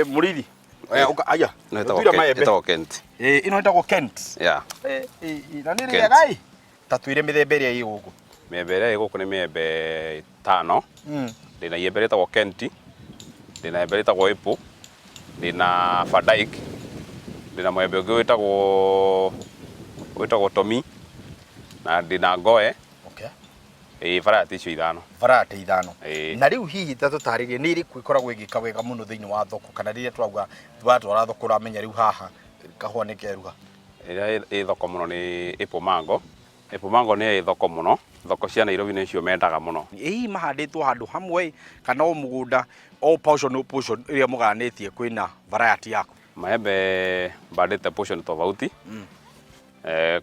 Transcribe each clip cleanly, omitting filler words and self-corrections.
Mũrĩithi. Ũka aya. Ĩno ĩtagwo Tuira Kent- maembe. ĩtagwo Kent. Ĩno ĩtagwo Kent. Yeah. Na nĩ Kent. rĩega ĩ. Ta twĩre mĩthemba ĩrĩa ĩ gũkũ. Mĩembe ĩrĩa ĩ gũkũ nĩ mĩembe ĩtano. Ndĩna iembe rĩtagwo Kent, ndĩna iembe rĩtagwo Apple, ndĩna Van Dyke, ndĩna mwembe ũngĩ wĩtagwo Tommy, na ndĩna Ngoe. Ĩĩ variety icio ithano. Variety ithano. Ĩĩ. Na rĩu hihi ta tũtarĩrie nĩ ĩrĩkũ ĩkoragwo ĩgĩka wega mũno thĩinĩ wa thoko, kana rĩrĩa tũrauga watwara thoko ũramenya rĩu haha kahũa nĩ keruha? Ĩrĩa ĩ thoko mũno nĩ Apple Mango. Apple Mango nĩyo ĩ thoko mũno, thoko cia Nairobi nĩcio mendaga mũno. Ĩ hihi mahandĩtwo handũ hamwe kana o mũgũnda o portion o portion ĩrĩa mũgayanĩtie kwĩna variety yaku? Maembe mbandĩte portion tofauti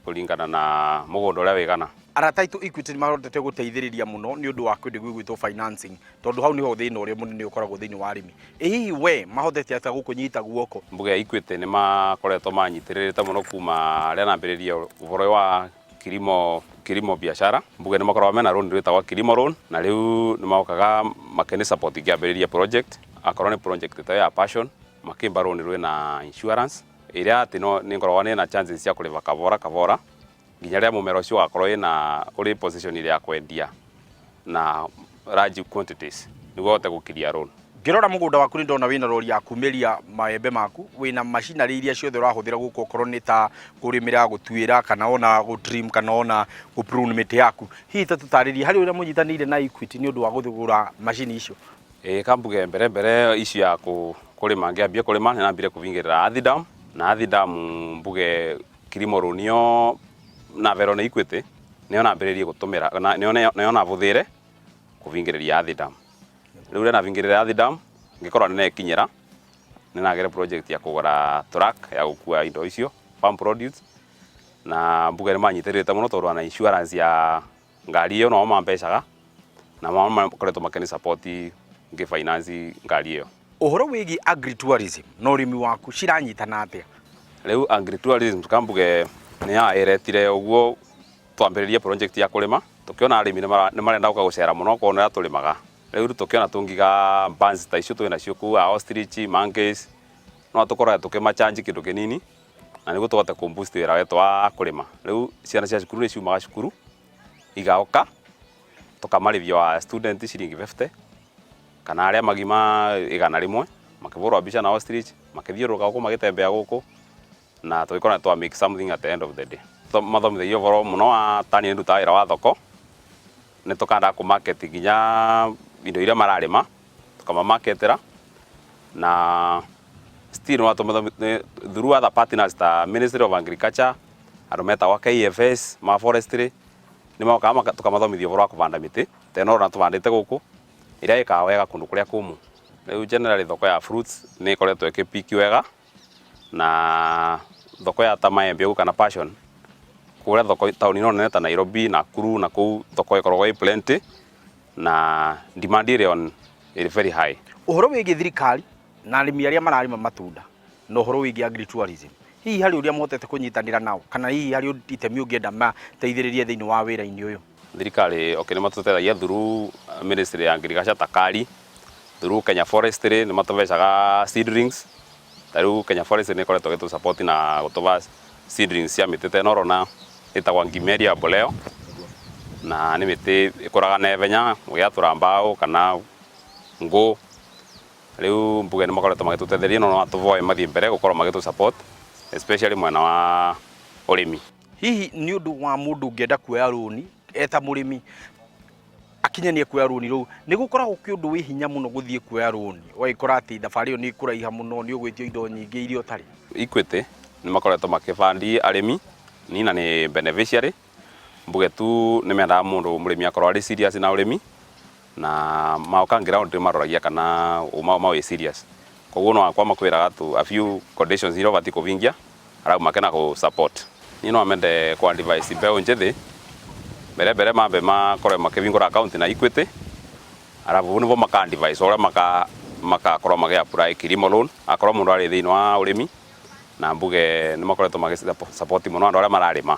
kũringana na mũgũnda ũrĩa wĩigana. Arata aitũ Equity nĩ mahotete gũteithĩrĩria mũno nĩ ũndũ wa kĩndũ gĩgwĩtwo financing, tondũ hau nĩho thĩna ũrĩa mũnene ũkoragwo thĩinĩ wa arĩmi. Ĩ hihi we mahotete atĩa gũkũnyita guoko? Mbuga ya Equity nĩ makoretwo manyitĩrĩrĩte mũno kuma rĩrĩa nambĩrĩria ũhoro ũyũ wa kilimo biashara. Mbuga nĩ makoragwo mena loan rwĩtagwo kilimo loan, na rĩu nĩ mokaga makĩnĩ support ngĩambĩrĩria project, akorwo nĩ project ta ĩyo ya passion, makĩmba loan rwĩna insurance ĩrĩa atĩ no nĩ ngoragwo nĩna chances cia kũrĩba kabora kabora nginya rĩrĩa mũmera ũcio ũgakorwo wĩna ũrĩ position ya kwendia na large quantities nĩguo ũhote gũkiria loan. Ngĩrora mũgũnda waku nĩ ndona wĩna rori ya kumĩria maembe maku, wĩna machinery iria ciothe ũrahũthĩra gũkũ, okorwo nĩ ta kũrĩmĩra, gũtuĩra, kana ona gũ trim, kana ona gũ prune mĩtĩ yaku. Hihi ta tũtarĩrie harĩ ũrĩa mũnyitanĩire na Equity nĩ ũndũ wa kũgũra macini icio? Ĩĩ kambuge mbere mbere icio ya kũrĩma ngĩambia kũrĩma nĩ nambire kũbingĩrĩra Athi Dam, na Athi Dam mbuge kilimo loan ĩyo naberwo nĩ Equity nĩyo nambĩrĩirie gũtũmĩra, nĩyo nabũthĩre kũbingĩrĩria Athi Dam. Rĩu rĩrĩa nabingĩrĩria Athi Dam ngĩkorwo nĩ nekinyĩra, nĩ nagĩre project ya kũgũra truck ya gũkua indo icio farm produce, na mbuge nĩ manyitĩrĩrĩte mũno tondũ ona insurance ya ngari ĩyo no mambecaga, na mo makoretwo makĩnĩ support ngĩ finance ngari ĩyo. Ũhoro wĩgiĩ agritourism na ũrĩmi waku ciranyitana atĩa? Rĩu agritourism kambuge nĩ ya ĩretire ũguo twambĩrĩrie project ya kũrĩma, tũkĩona arĩmi nĩ marenda gũka gũcera mũno kuona ũrĩa tũrĩmaga. Rĩu tũkĩona tũngiga birds ta icio twĩ nacio kũu, ostrich, monkeys, no tũkorage tũkĩmacharge kĩndũ kĩnini na nĩguo tũhote kũ boost wĩra wetũ wa kũrĩma. Rĩu ciana cia cukuru nĩ ciumaga cukuru igoka tũkamarĩhia wa student ciringi 50 kana arĩa magima 100, makĩbũrwo mbica na ostrich, makĩthiũrũrũka gũkũ, magĩtembea gũkũ, na tũgĩkorwo twa make something at the end of the day. Mathomithagia ũhoro mũno wa tani nĩ ndutaga wĩra wa thoko, nĩ tũkandaga kũ market nginya indo iria mararĩma, tũkamamaketĩra, na still no through other partners ta Ministry of Agriculture, andũ metagwo KFS ma forestry, nĩ mokaga tũkamathomithia ũhoro wa kũbanda mĩtĩ ta ĩno ũrona tũbandĩte gũkũ, ĩrĩa ĩkaga wega kũndũ kũrĩa kũmũ. Rĩu generally thoko ya fruits nĩ ĩkoretwo ĩkĩ pick wega, na thoko ya ta maembe ũguo kana passion, kũrĩa thoko taũni ĩno nene ta Nairobi, Nakuru na kũu thoko ĩkoragwo ĩ plenty na demand ĩrĩ on ĩrĩ very high. Ũhoro wĩgiĩ thirikari na arĩmi arĩa mararĩma matunda na ũhoro wĩgiĩ agritourism, hihi harĩ ũrĩa mũhotete kũnyitanĩra nao, kana hihi harĩ itemi ũngĩenda mateithĩrĩrie thĩinĩ wa wĩra-inĩ ũyũ? Thirikari okay nĩ matũteithagia through Ministry ya Agriculture ta KARI, through Kenya Forestry nĩ matũbecaga seedlings, ta rĩu Kenya Forestry nĩ ĩkoretwo ĩgĩtũ support na gũtũba seedlings cia mĩtĩ ta ĩno ũrona ĩtagwo Ngimeria Boleo, na nĩ mĩtĩ ĩkũraga naihenya ũgĩatũra mbaũ kana ngũ. Rĩu mbuge nĩ makoretwo magĩtũteithĩrĩria no no tũboe mathiĩ mbere gũkorwo magĩtũ support especially mwena wa ũrĩmi. Hihi nĩ ũndũ wa mũndũ ũngĩenda kuoya rũni eta mũrĩmi akinye nĩ ekuoya rũni rũu, nĩ gũkoragwo kwĩ ũndũ wĩ hinya mũno gũthiĩ kuoya rũni, ũgagĩkora atĩ thabarĩ ĩyo nĩ ĩkũraiha mũno, nĩ ũgwĩtio indo nyingĩ iria ũtarĩ? Equity nĩ makoretwo makĩbandi arĩmi, niĩ na nĩ beneficiary, mbuge tu nĩ mendaga mũndũ mũrĩmi akorwo arĩ serious na ũrĩmi, na maoka ground nĩ maroragia kana ũma ũma wĩ serious. Koguo no akwa makwĩraga tu a few conditions iria ũbatiĩ kũbingia arabu make na gũ support. Niĩ no mende kũ advise mbeũ njĩthĩ mbere mbere mambe makorwo makĩbingũra account na Equity, arabu nĩbo maka advise ũrĩa makakorwo magĩ apply kilimo loan akorwo mũndũ arĩ thĩinĩ wa ũrĩmi, na mbuge nĩ makoretwo magĩ support mũno andũ arĩa mararĩma.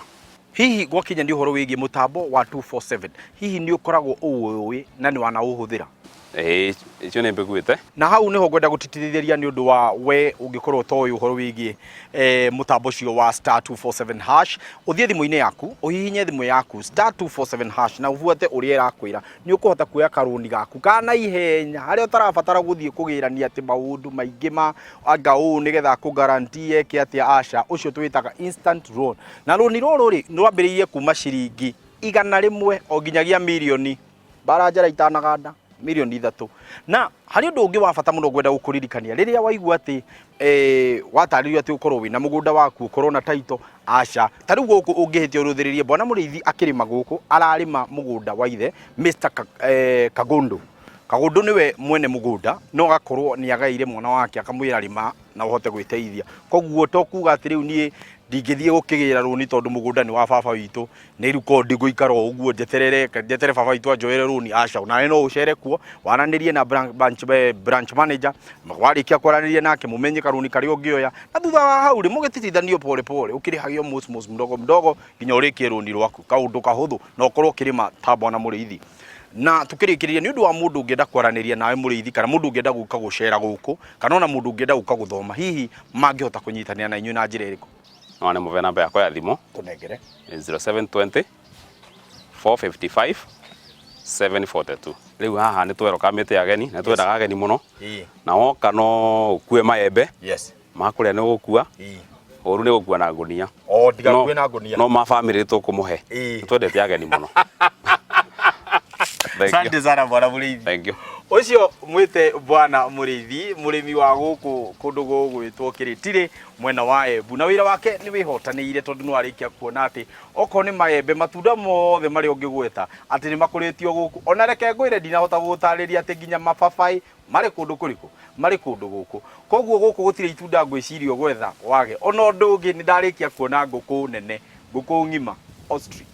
Hihi gwakinya nĩ ũhoro wĩgiĩ mũtambo wa 247, hihi nĩ ũkoragwo ũũĩ na nĩ wanaũhũthĩra? Ĩĩ, icio nĩ mbĩguĩte. Na hau nĩho ngwenda gũtitithĩria nĩ ũndũ wa we ũngĩkorwo ũtoĩ ũhoro wĩgiĩ mũtambo ũcio wa star 247 hash, ũthiĩ thimũ-inĩ yaku, ũhihinye thimũ yaku star 247 hash na ũbuate ũrĩa ĩrakwĩra, nĩ ũkũhota kuoya karũni gaku ka naihenya harĩa ũtarabatara gũthiĩ kũgĩrania atĩ maũndũ maingĩ ma anga ũũ nĩgetha akũ guarantee eke atĩa, aca, ũcio tũwĩtaga instant loan. Na rũni rũrũ rĩ, rwambĩrĩirie kuma ciringi 100 o nginyagia mirioni mbara njara itanaganda mirioni 3. Na harĩ ũndũ ũngĩ wa bata mũno ngwenda gũkũririkania rĩrĩa waigua atĩ watarĩrio atĩ ũkorwo wĩna mũgũnda waku, ũkorwo na title, aca. Ta rĩu gũkũ ũngĩhĩtia ũrũthĩrĩrie bwana Mũrĩithi akĩrĩma gũkũ, ararĩma mũgũnda wa ithe Mr. Kagundu. Kagundu nĩwe mwene mũgũnda, no agakorwo nĩ agaĩire mwana wake akamwĩra rĩma na ũhote gwĩteithia. Koguo to kuga atĩ rĩu niĩ ndingĩthiĩ gũkĩgĩra rũni tondũ mũgũnda nĩ wa baba witũ, nĩ rĩu korwo ndigũikara o ũguo njeterere njetere baba witũ anjoere rũni, aca. Onawe no ũcere kuo waranĩrie na branch manager, warĩkia kwaranĩria nake mũmenye karũni karĩa ũngĩoya, na thutha wa hau rĩ mũgĩtitithanio pole pole ũkĩrĩhagio mos mos mdogo mdogo nginya ũrĩkie rũni rwaku, kaũndũ kahũthũ na ũkorwo ũkĩrĩma ta bwana Mũrĩithi. Na tukĩrĩkĩrĩria, nĩ ũndũ wa mũndũ ũngĩenda kwaranĩria nawe Mũrĩithi, kana mũndũ ũngĩenda gũka gũcera gũkũ, kana ona mũndũ ũngĩenda gũka gũthoma, hihi mangĩhota kũnyitanĩra na inyuĩ na njĩra ĩrĩkũ? No nĩ mũve namba yakwa ya thimũ. Tũnengere. 0720 455 742. Rĩu haha nĩ tweroka mĩtĩ ageni, nĩ twendaga ageni mũno. Na woka no ũkue maembe. Ma kũrĩa nĩ ũgũkua. Ũru nĩ gũkua na ngũnia. O ndigakue na ngũnia. No ma family tũkũmũhe. Nĩ twendete ageni mũno. Asante sana bwana Mũrĩithi. Thank you. Ũcio mwĩte bwana Mũrĩithi, mũrĩmi wa gũkũ kũndũ gũgwĩtwo Kĩrĩtirĩ mwena wa Embu, na wĩra wake nĩ wĩhotanĩire tondũ nĩ warĩkia kuona atĩ okorwo nĩ maembe, matunda mothe marĩa ũngĩgweta atĩ nĩ makũrĩtio gũkũ. Ona reke ngwĩre ndinahota gũgũtarĩria atĩ nginya mababaĩ marĩ kũndũ kũrĩkũ, marĩ kũndũ gũkũ. Koguo gũkũ gũtirĩ itunda ngwĩciria ũgwetha wage. Ona ũndũ ũngĩ nĩ ndarĩkia kuona ngũkũ nene, ngũkũ ng'ima, ostrich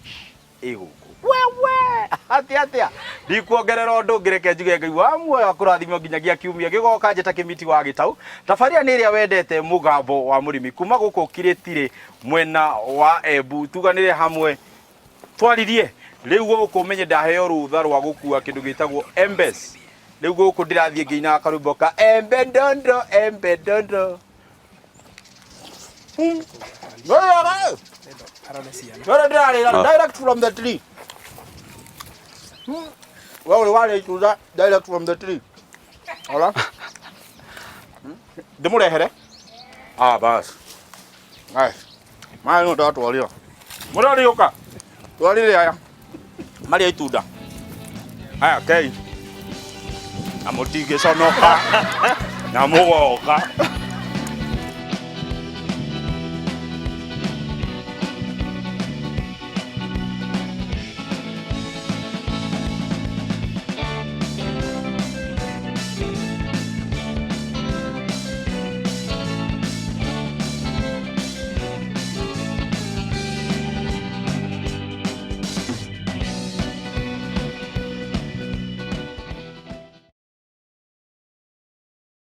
ĩ gũkũ. Wewe atĩa atĩa, ndikuongerera ũndũ ũngĩ, reke njuge Ngai wa muoyo akũrathime nginyagia kiumia gĩgoka. Njĩta Kĩmiti wa Gĩtau, tabarĩra nĩ ĩrĩa wendete, mũgambo wa mũrĩmi, kuma gũkũ Kĩrĩtirĩ mwena wa Embu. Tuganĩre hamwe twaririe rĩu gũkũ menye ndaheo rũtha rwa gũkua kĩndũ gĩtagwo embes. Rĩu gũkũ ndĩrathiĩ ngĩinaga karwĩmbo ka embe ndondo, embe ndondo. Ndĩrarĩra direct from the tree. We ũrĩ warĩa itunda direct from the tree? Ora ndĩmũrehere. Ah, bas. Ai, maĩ no ndatwarĩra. Mũrori ũka. Twarĩre aya. Marĩa itunda. Aya kei. Na mũtingĩconoka. Na mũgoka.